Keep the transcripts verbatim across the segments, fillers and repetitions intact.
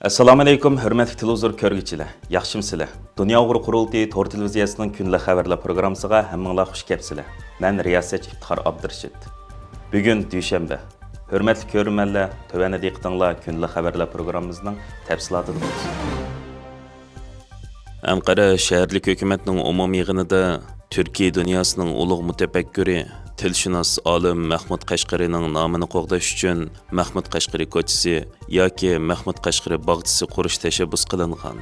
ئەسسالامۇئەلەيكۇم، ھۆرمەتلىك تېلېۋىزور كۆرگۈچىلەر، ياخشىمۇسىلەر؟ دۇنيا ئۇيغۇر قۇرۇلتىيى تور تېلېۋىزىيەسىنىڭ كۈندىلىك خەۋەرلەر پروگراممىسىغا ھەممىڭلار خۇش كەپسىلەر. مەن رىياسەتچى ئىپتىخار ئابدۇرېشىت. بۈگۈن دۈشەنبە. ھۆرمەتلىك كۆرۈرمەنلەر، تۆۋەندە دىققىتىڭلار كۈندىلىك خەۋەرلەر پروگراممىمىزنىڭ تەپسىلاتىدا بولسۇن. ئەنقەرە شەھەرلىك ھۆكۈمەتنىڭ ئومۇمىي يىغىنىدا تۈركىي دۇنياسىنىڭ ئۇلۇغ مۇتەپەككۇرى، تىلشۇناس ئالىم مەھمۇد قەشقىرىنىڭ نامىنى قوغداش ئۈچۈن مەھمۇد قەشقىرى كوچىسى ياكى مەھمۇد قەشقىرى باغچىسى قۇرۇش تەشەببۇس قىلىنغان.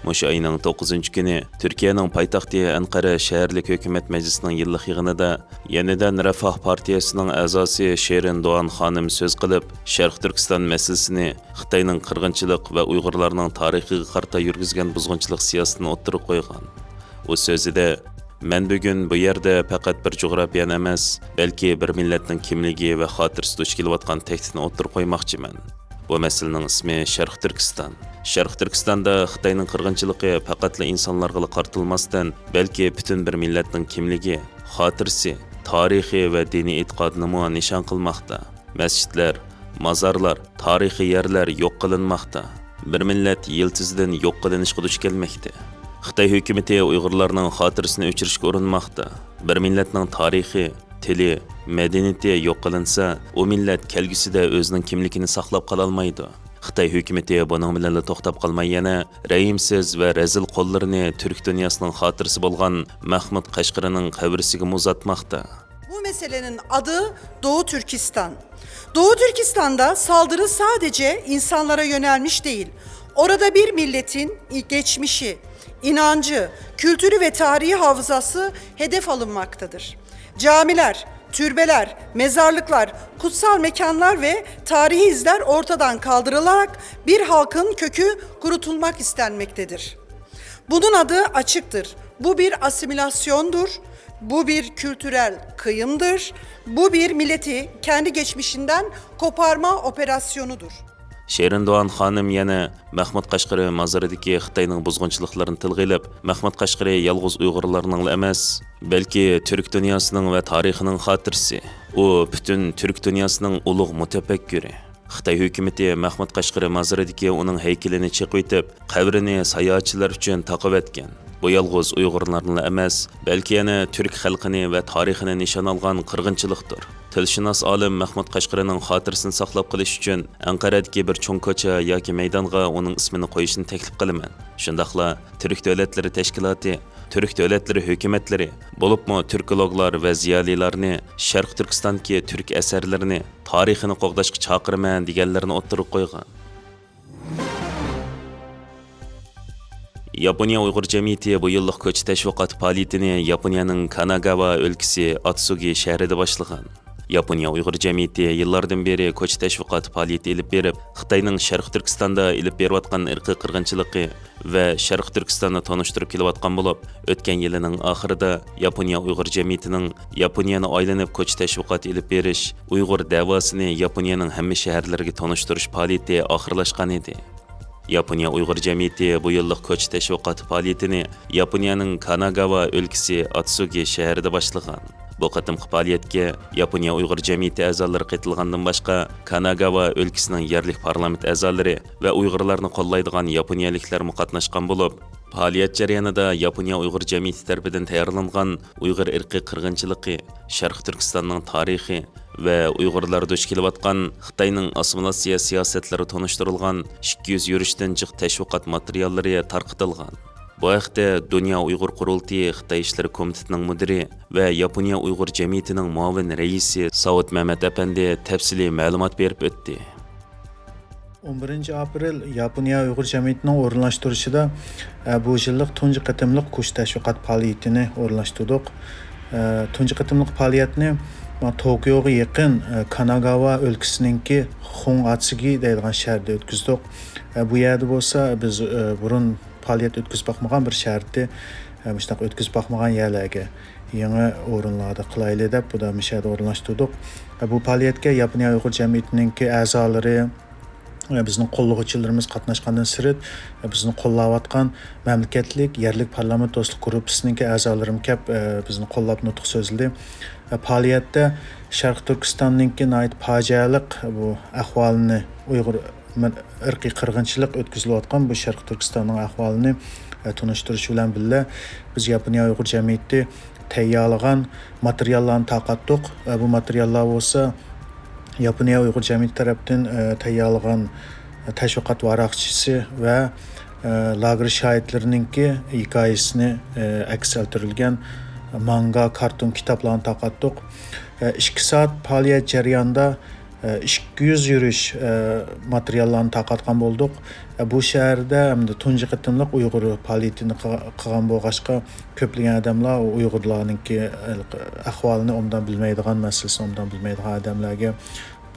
مۇشۇ ئاينىڭ توققۇزىنچى كۈنى تۈركىيەنىڭ پايتەختى ئەنقەرە شەھەرلىك ھۆكۈمەت مەجلىسىنىڭ يىللىق يىغىنىدا يېنىدىن رىفاھ پارتىيەسىنىڭ ئەزاسى شېرىن دوئان خانىم سۆز قىلىپ، شەرقىي تۈركىستان مەسىلىسىنى خىتاينىڭ قىرغىنچىلىق ۋە ئۇيغۇرلارنىڭ تارىخىغا قارىتا يۈرگۈزگەن بۇزغۇنچىلىق سىياسىتىنى ئوتتۇرىغا قويغان. ئۇ سۆزىدە، مەن بۈگۈن بۇ يەردە پەقەت بىر جۇغراپىيەنى ئەمەس، بەلكى بىر مىللەتنىڭ كىملىكى ۋە خاتىرىسى دۇچ كېلىۋاتقان تەھدىتنى ئوتتۇرىغا قويماقچىمەن. بۇ مەسىلىنىڭ ئىسمى شەرقىي تۈركىستان. شەرقىي تۈركىستاندا خىتاينىڭ قىرغىنچىلىقى پەقەتلا ئىنسانلارغىلا قارىتىلماستىن، بەلكى پۈتۈن بىر مىللەتنىڭ كىملىكى، خاتىرىسى، تارىخى ۋە دىنىي ئېتىقادىنىمۇ نىشان قىلماقتا. مەسچىتلەر، مازارلار، تارىخىي يەرلەر يوق قىلىنماقتا. بىر مىللەت يىلتىزىدىن يوق قىلىنىشقا دۇچ كەلمەكتە. خىتاي ھۆكۈمىتى ئۇيغۇرلارنىڭ خاتىرىسىنى ئۆچۈرۈشكە ئۇرۇنماقتا. بىر مىللەتنىڭ تارىخى، تىلى، مەدەنىيىتى يوق قىلىنسا، ئۇ مىللەت كەلگۈسىدە ئۆزىنىڭ كىملىكىنى ساقلاپ قالالمايدۇ. خىتاي ھۆكۈمىتى بۇنىڭ بىلەنلا توختاپ قالماي، يەنە رەھىمسىز ۋە رەزىل قوللىرىنى تۈرك دۇنياسىنىڭ خاتىرىسى بولغان مەھمۇد قەشقىرىنىڭ قەبرىسىگىمۇ ئۇزاتماقتا. Bu meselenin adı Doğu Türkistan. Doğu Türkistan'da saldırı sadece insanlara yönelmiş değil, orada bir milletin geçmişi, inancı, kültürü ve tarihi hafızası hedef alınmaktadır. Camiler, türbeler, mezarlıklar, kutsal mekanlar ve tarihi izler ortadan kaldırılarak bir halkın kökü kurutulmak istenmektedir. Bunun adı açıktır. Bu bir asimilasyondur. Bu bir kültürel kıyımdır. Bu bir milleti kendi geçmişinden koparma operasyonudur. شېرىن دوئان خانىم يەنە مەھمۇد قەشقىرى مازىرىدىكى خىتاينىڭ بۇزغۇنچىلىقلىرىنى تىلغا ئېلىپ، مەھمۇد قەشقىرى يالغۇز ئۇيغۇرلارنىڭلا ئەمەس، بەلكى تۈرك دۇنياسىنىڭ ۋە تارىخىنىڭ خاتىرىسى. ئۇ پۈتۈن تۈرك دۇنياسىنىڭ ئۇلۇغ مۇتەپەككۇرى. خىتاي ھۆكۈمىتى مەھمۇد قەشقىرى مازىرىدىكى ئۇنىڭ ھەيكىلىنى چېقىۋېتىپ، قەبرىنى ساياھەتچىلەر ئۈچۈن تاقىۋەتكەن. بۇ يالغۇز ئۇيغۇرلارنىلا ئەمەس، بەلكى يەنە تۈرك خەلقىنى ۋە تارىخىنى نىشان ئالغان قىرغىنچىلىقتۇر. تىلشۇناس ئالىم مەھمۇد قەشقىرىنىڭ خاتىرىسىنى ساقلاپ قېلىش ئۈچۈن ئەنقەرەدىكى بىر چوڭ كوچا ياكى مەيدانغا ئۇنىڭ ئىسمىنى قويۇشنى تەكلىپ قىلىمەن. شۇنداقلا تۈرك دۆلەتلىرى تەشكىلاتى، تۈرك دۆلەتلىرى ھۆكۈمەتلىرى، بولۇپمۇ تۈركولوگلار ۋە زىيالىيلارنى شەرقىي تۈركىستاندىكى تۈرك ئەسەرلىرىنى، تارىخىنى قوغداشقا چاقىرىمەن دېگەنلىرىنى ئوتتۇرىغا قويغان. ياپونىيە ئۇيغۇر جەمئىيىتى بۇ يىللىق كوچا تەشۋىقات پائالىيىتىنى ياپونىيەنىڭ كاناگاۋا ئۆلكىسى ئاتسۇگى شەھىرىدە باشلىغان. ياپونىيە ئۇيغۇر جەمئىيىتى يىللاردىن بېرى كوچا تەشۋىقات پائالىيىتى ئېلىپ بېرىپ، خىتاينىڭ شەرقىي تۈركىستاندا ئېلىپ بېرىۋاتقان ئىرقىي قىرغىنچىلىقى ۋە شەرقىي تۈركىستاننى تونۇشتۇرۇپ كېلىۋاتقان بولۇپ، ئۆتكەن يىلىنىڭ ئاخىرىدا ياپونىيە ئۇيغۇر جەمئىيىتىنىڭ ياپونىيەنى ئايلىنىپ كوچا تەشۋىقات ئېلىپ بېرىش، ئۇيغۇر دەۋاسىنى ياپونىيەنىڭ ھەممە شەھەرلىرىگە تونۇشتۇرۇش پائالىيىتى ئاخىرلاشقان ئىدى. ياپونىيە ئۇيغۇر جەمئىيىتى بۇ يىللىق كوچا تەشۋىقات پائالىيىتىنى ياپونىيەنىڭ كاناگاۋا ئۆلكىسى ئاتسۇگى شەھىرىدە باشلىغان. بۇ قېتىمقى پائالىيەتكە ياپونىيە ئۇيغۇر جەمئىيىتى ئەزالىرى قېتىلغاندىن باشقا، كاناگاۋا ئۆلكىسىنىڭ يەرلىك پارلامېنت ئەزالىرى ۋە ئۇيغۇرلارنى قوللايدىغان ياپونىيەلىكلەرمۇ قاتناشقان بولۇپ، پائالىيەت جەريانىدا ياپونىيە ئۇيغۇر جەمئىيىتى تەرىپىدىن تەييارلانغان ئۇيغۇر ئىرقىي قىرغىنچىلىقى، شەرقىي تۈركىستاننىڭ تارىخى ۋە ئۇيغۇرلار دۇچ كېلىۋاتقان خىتاينىڭ ئاسسىمىلياتسىيە سىياسەتلىرى تونۇشتۇرۇلغان ئىككى يۈز يۈرۈشتىن جىق تەشۋىقات ماتېرىياللىرى تارقىتىلغان. بۇ ھەقتە دۇنيا ئۇيغۇر قۇرۇلتىيى خىتاي ئىشلىرى كومىتېتىنىڭ مۇدىرى ۋە ياپونىيە ئۇيغۇر جەمئىيىتىنىڭ مۇئاۋىن رەئىسى ساۋۇت مەمەت ئەپەندى تەپسىلىي مەلۇمات بېرىپ ئۆتتى. ئون بىرىنچى ئاپرېل ياپونىيە ئۇيغۇر جەمئىيىتىنىڭ ئورۇنلاشتۇرۇشىدا، ئە، بۇ يىللىق تۇنجى قېتىملىق كوچا تەشۋىقات پائالىيىتىنى ئورۇنلاشتۇردۇق. ئە، تۇنجى قېتىملىق پائالىيەتنى، ما، توكيوغا يېقىن، ئە، كاناگاۋا ئۆلكىسىنىڭكى خۇڭ ئاتسىگى دەيدىغان شەھەردە ئۆتكۈزدۇق. ئە، بۇ يەردە بولسا بىز، ئە، بۇرۇن پائالىيەت ئۆتكۈزۈپ باقمىغان بىر شەھەردە، ئە، مۇشۇنداق ئۆتكۈزۈپ باقمىغان يەرلەرگە، يېڭى ئورۇنلاردا قىلايلى دەپ، بۇدا مۇشۇ يەردە ئورۇنلاشتۇردۇق. ئە، بۇ پائالىيەتكە ياپونىيە ئۇيغۇر جەمئىيىتىنىڭكى ئەزالىرى، ئە، بىزنىڭ قوللىغۇچىلىرىمىز قاتناشقاندىن سىرت، ئە، بىزنى قوللاۋاتقان مەملىكەتلىك يەرلىك پارلامېنت دوستلۇق گۇرۇپپىسىنىڭكى ئەزالىرىمۇ كەپ، ئە، بىزنى قوللاپ نۇتۇق سۆزلىدى. ئە، پائالىيەتتە شەرقىي تۈركىستاننىڭكى ناھايىتى پاجىئەلىك بۇ ئەھۋالىنى ئۇيغۇر ئىرقىي قىرغىنچىلىق ئۆتكۈزۈلۈۋاتقان بۇ شەرقىي تۈركىستاننىڭ ئەھۋالىنى، ئە، تونۇشتۇرۇش بىلەن بىللە، بىز ياپونىيە ئۇيغۇر جەمئىيىتى تەييارلىغان ماتېرىياللارنى تارقاتتۇق. ئە، بۇ ماتېرىياللار بولسا ياپونىيە ئۇيغۇر جەمئىيىتى تەرەپتىن، ئە، تەييارلىغان تەشۋىقات ۋاراقچىسى ۋە، ئە، لاگېر شاھىتلىرىنىڭكى ھېكايىسىنى، ئە، ئەكس ئەلتۈرۈلگەن مانگا، كارتون، كىتابلارنى تارقاتتۇق. ئە، ئىككى سائەت پائالىيەت جەريانىدا، ئە، ئىككى يۈز يۈرۈش، ئە، ماتېرىياللارنى تارقاتقان بولدۇق. ئە، بۇ شەھەردە ئەمدى تۇنجى قېتىملىق ئۇيغۇر پائالىيىتىنى قىل-، قىلغان بولغاچقا، كۆپلىگەن ئادەملەر ئۇيغۇرلارنىڭكى، ئە، ئەھۋالىنى ئوبدان بىلمەيدىغان، مەسىلىسىنى ئوبدان بىلمەيدىغان ئادەملەرگە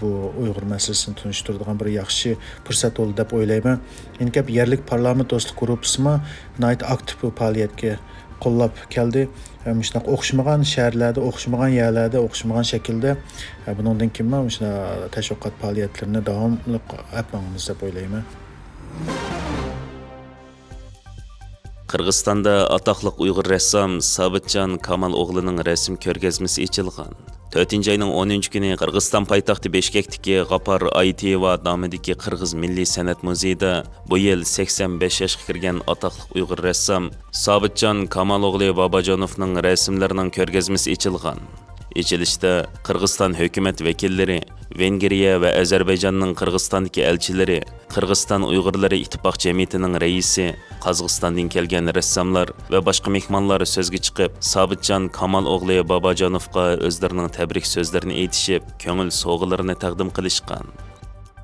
بۇ ئۇيغۇر مەسىلىسىنى تونۇشتۇرىدىغان بىر ياخشى پۇرسەت بولدى دەپ ئويلايمەن. يەنە گەپ يەرلىك پارلامېنت دوستلۇق گۇرۇپپىسىمۇ ناھايىتى ئاكتىپ بۇ پائالىيەتكە قوللاپ كەلدى. ھەم مۇشۇنداق ئوخشىمىغان شەھەرلەردە، ئوخشىمىغان يەرلەردە، ئوخشىمىغان شەكىلدە، ھە، بۇنىڭدىن كېيىنمۇ مۇشۇنداق تەشۋىقات پائالىيەتلىرىنى داۋاملىق ئەپ ماڭىمىز دەپ ئويلايمەن. قىرغىزىستاندا ئاتاقلىق ئۇيغۇر رەسسام سابىتجان كامال ئوغلىنىڭ رەسىم كۆرگەزمىسى ئېچىلغان. تۆتىنچى ئاينىڭ ئونىنچى كۈنى قىرغىزىستان پايتەختى بىشكەكتىكى غاپار ئايتېيېۋا نامىدىكى قىرغىز مىللىي سەنئەت مۇزېيىدا بۇ يىل سەكسەن بەش ياشقا كىرگەن ئاتاقلىق ئۇيغۇر رەسسام سابىتجان كامال ئوغلى باباجانوفنىڭ رەسىملىرىنىڭ كۆرگەزمىسى ئېچىلغان. ئېچىلىشتا قىرغىزىستان ھۆكۈمەت ۋەكىللىرى، ۋېنگرىيە ۋە ئەزەربەيجاننىڭ قىرغىزىستاندىكى ئەلچىلىرى، قىرغىزىستان ئۇيغۇرلىرى ئىتتىپاق جەمئىيىتىنىڭ رەئىسى، قازاقىستاندىن كەلگەن رەسساملار ۋە باشقا مېھمانلار سۆزگە چىقىپ، سابىتجان كامال ئوغلى باباجانوفقا ئۆزلىرىنىڭ تەبرىك سۆزلىرىنى ئېيتىشىپ، كۆڭۈل سوۋغىلىرىنى تەقدىم قىلىشقان.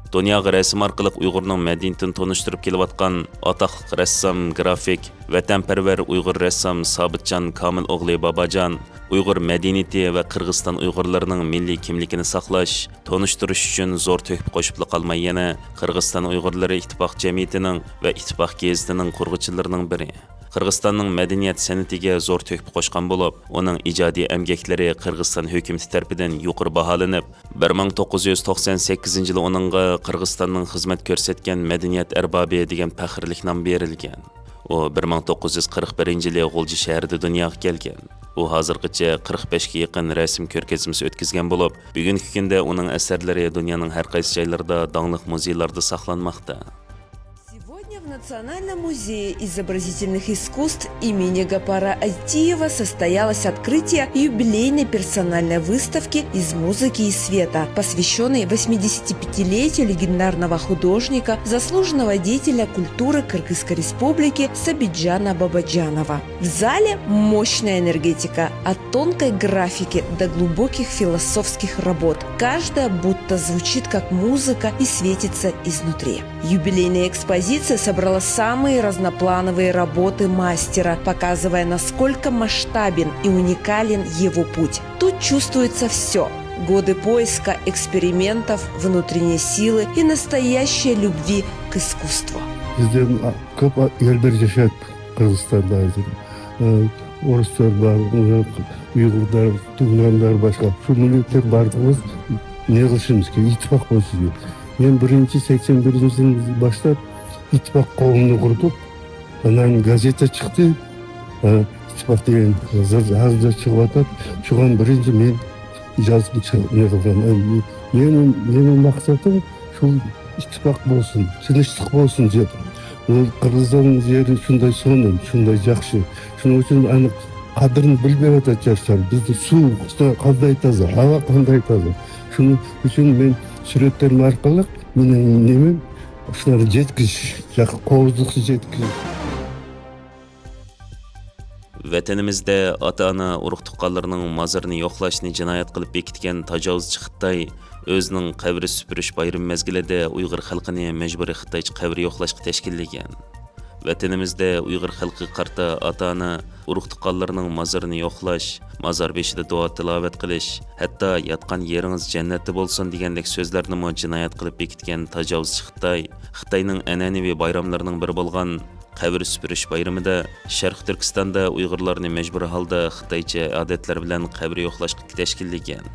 دۇنياغا رەسىم ئارقىلىق ئۇيغۇرنىڭ مەدەنىيىتىنى تونۇشتۇرۇپ كېلىۋاتقان ئاتاقلىق رەسسام، گرافىك، ۋەتەنپەرۋەر ئۇيغۇر رەسسام سابىتجان كامىل ئوغلى باباجان ئۇيغۇر مەدەنىيىتى ۋە قىرغىزىستان ئۇيغۇرلىرىنىڭ مىللىي كىملىكىنى ساقلاش، تونۇشتۇرۇش ئۈچۈن زور تۆھپە قوشۇپلا قالماي، يەنە قىرغىزىستان ئۇيغۇرلىرى ئىتتىپاق جەمئىيىتىنىڭ ۋە ئىتتىپاق گېزىتىنىڭ قۇرغۇچىلىرىنىڭ بىرى. قىرغىزىستاننىڭ مەدەنىيەت سەنئىتىگە زور تۆھپە قوشقان بولۇپ، ئۇنىڭ ئىجادىي ئەمگەكلىرى قىرغىزىستان ھۆكۈمىتى تەرىپىدىن يۇقىرى باھالىنىپ، بىر مىڭ توققۇز يۈز توقسان سەككىزىنچى يىلى ئۇنىڭغا قىرغىزىستاننىڭ خىزمەت كۆرسەتكەن مەدەنىيەت ئەربابى دېگەن پەخىرلىك نام بېرىلگەن. ئۇ بىر مىڭ توققۇز يۈز قىرىق بىرىنچى يىلى غۇلجا شەھىرىدە دۇنياغا كەلگەن. ئۇ ھازىرغىچە قىرىق بەشكە يېقىن رەسىم كۆرگەزمىسى ئۆتكۈزگەن بولۇپ، بۈگۈنكى كۈندە ئۇنىڭ ئەسەرلىرى دۇنيانىڭ ھەر قايسى جايلىرىدا داڭلىق مۇزېيلاردا ساقلانماقتا. Сегодня в Национальном музее изобразительных искусств имени Гапара Айтиева состоялось открытие юбилейной персональной выставки «Из музыки и света», посвященной восьмидесятипятилетию легендарного художника, заслуженного деятеля культуры Кыргызской Республики Сабиджана Бабаджанова. В зале мощная энергетика, от тонкой графики до глубоких философских работ. Каждая будто звучит как музыка и светится изнутри. Юбилейная экспозиция собрала самые разноплановые работы мастера, показывая, насколько масштабен и уникален его путь. Тут чувствуется все: годы поиска, экспериментов, внутренней силы и настоящей любви к искусству. Bizden a- köp a- yerler yaşadı Kırgızistan'da hazır. Ee, Oruslar var, Uygurlar, Tunganlar başka. Şu milletler bardığımız ne kılışımız ki, ittifak olsun diye. Men birinchi seksen birinchi yildan boshlab ittifoq qovunini qurdik. Andan gazeta chiqdi. Ha, ittifoq degan gazeta hozirda chiqyapti. Shugan birinchi men ijozatni chiqib ne qilgan. Meni meni maqsadim shu ittifoq bo'lsin, tinchlik bo'lsin deb. Bu Qirg'iziston yeri shunday so'ngim, shunday yaxshi. Shuning uchun aniq qadrini bilmayotadi yoshlar. Bizda suv qanday toza, havo qanday toza. Shuning uchun men suratlarim orqali mening nemam shularni jetkizish, qo'rqitishni jetkizish. ۋەتىنىمىزدە ئاتا-ئانا، ئۇرۇق-تۇغقانلىرىنىڭ مازىرىنى يوقلاشنى جىنايەت قىلىپ بېكىتكەن تاجاۋۇزچى خىتاي ئۆزىنىڭ قەبرە سۈپۈرۈش بايرىمى مەزگىلىدە ئۇيغۇر خەلقىنى مەجبۇرىي خىتايچە قەبرە يوقلاشقا تەشكىللىگەن. ۋەتىنىمىزدە ئۇيغۇر خەلقىگە قارىتا ئاتا-ئانا، ئۇرۇق-تۇغقانلىرىنىڭ مازىرىنى يوقلاش، مازار بېشىدا دۇئا-تىلاۋەت قىلىش، ھەتتا «ياتقان يېرىڭىز جەننەتتە بولسۇن» دېگەندەك سۆزلەرنىمۇ جىنايەت قىلىپ بېكىتكەن تاجاۋۇزچى خىتاي، خىتاينىڭ ئەنئەنىۋى بايراملىرىنىڭ بىرى بولغان قەبرە سۈپۈرۈش بايرىمىدا شەرقىي تۈركىستاندا ئۇيغۇرلارنى مەجبۇرىي ھالدا خىتايچە ئادەتلەر بىلەن قەبرە يوقلاشقا تەشكىللىگەن.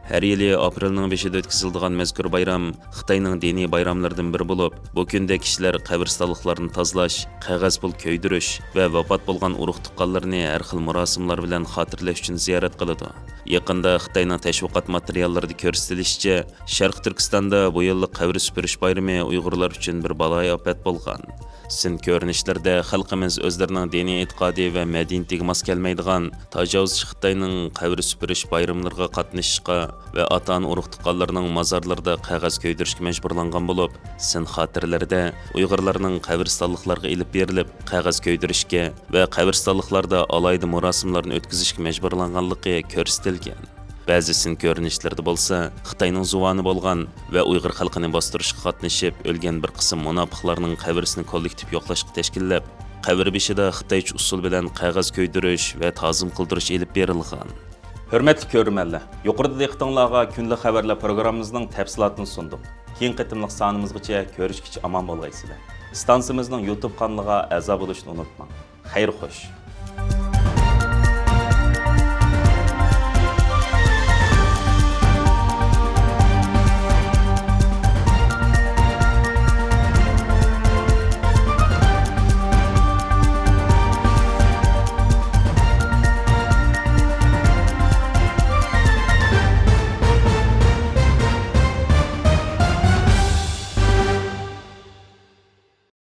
ھەر يىلى ئاپرېلنىڭ بېشىدا ئۆتكۈزۈلىدىغان مەزكۇر بايرام خىتاينىڭ دىنىي بايراملىرىدىن بىرى بولۇپ، بۇ كۈندە كىشىلەر قەبرىستانلىقلارنى تازىلاش، قەغەز پۇل كۆيدۈرۈش ۋە ۋاپات بولغان ئۇرۇق-تۇغقانلىرىنى ھەر خىل مۇراسىملار بىلەن خاتىرىلەش ئۈچۈن زىيارەت قىلىدۇ. يېقىندا خىتاينىڭ تەشۋىقات ماتېرىياللىرىدا كۆرسىتىلىشىچە، شەرقىي تۈركىستاندا بۇ يىللىق قەبرە سۈپۈرۈش بايرىمى ئۇيغۇرلار ئۈچۈن بىر بالايىئاپەت بولغان. سىن كۆرۈنۈشلىرىدە خەلقىمىز ئۆزلىرىنىڭ دىنىي ئېتىقادى ۋە مەدەنىيىتىگە ماس كەلمەيدىغان تاجاۋۇزچى خىتاينىڭ قەبرە سۈپۈرۈش بايراملىرىغا قاتنىشىشقا ۋە ئاتا-ئانا ئۇرۇق-تۇغقانلىرىنىڭ مازارلىرىدا قەغەز كۆيدۈرۈشكە مەجبۇرلانغان بولۇپ، سىن خاتىرىلىرىدە ئۇيغۇرلارنىڭ قەبرىستانلىقلارغا ئېلىپ بېرىلىپ قەغەز كۆيدۈرۈشكە ۋە قەبرىستانلىقلاردا ئالاھىدە مۇراسىملارنى ئۆتكۈزۈشكە مەجبۇرلانغانلىقى كۆرسىتىلگەن. بەزى سىن كۆرۈنۈشلىرىدە بولسا، خىتاينىڭ زۇۋانى بولغان ۋە ئۇيغۇر خەلقىنى باستۇرۇشقا قاتنىشىپ ئۆلگەن بىر قىسىم مۇناپىقلارنىڭ قەبرىسىنى كوللېكتىپ يوقلاشقا تەشكىللەپ، قەبرە بېشىدا خىتايچە ئۇسۇل بىلەن قەغەز كۆيدۈرۈش ۋە تازىم قىلدۇرۇش ئېلىپ بېرىلغان. ھۆرمەتلىك كۆرۈرمەنلەر، يۇقىرىدا دىققىتىڭلارغا كۈندىلىك خەۋەرلەر پروگراممىمىزنىڭ تەپسىلاتىنى سۇندۇق. كېيىنكى قېتىملىق سانىمىزغىچە كۆرۈشكىچە ئامان بولغايسىلەر. ئىستانسىمىزنىڭ يۇتۇب قانىلىغا ئەزا بولۇشنى ئۇنتۇماڭ. خەير خوش.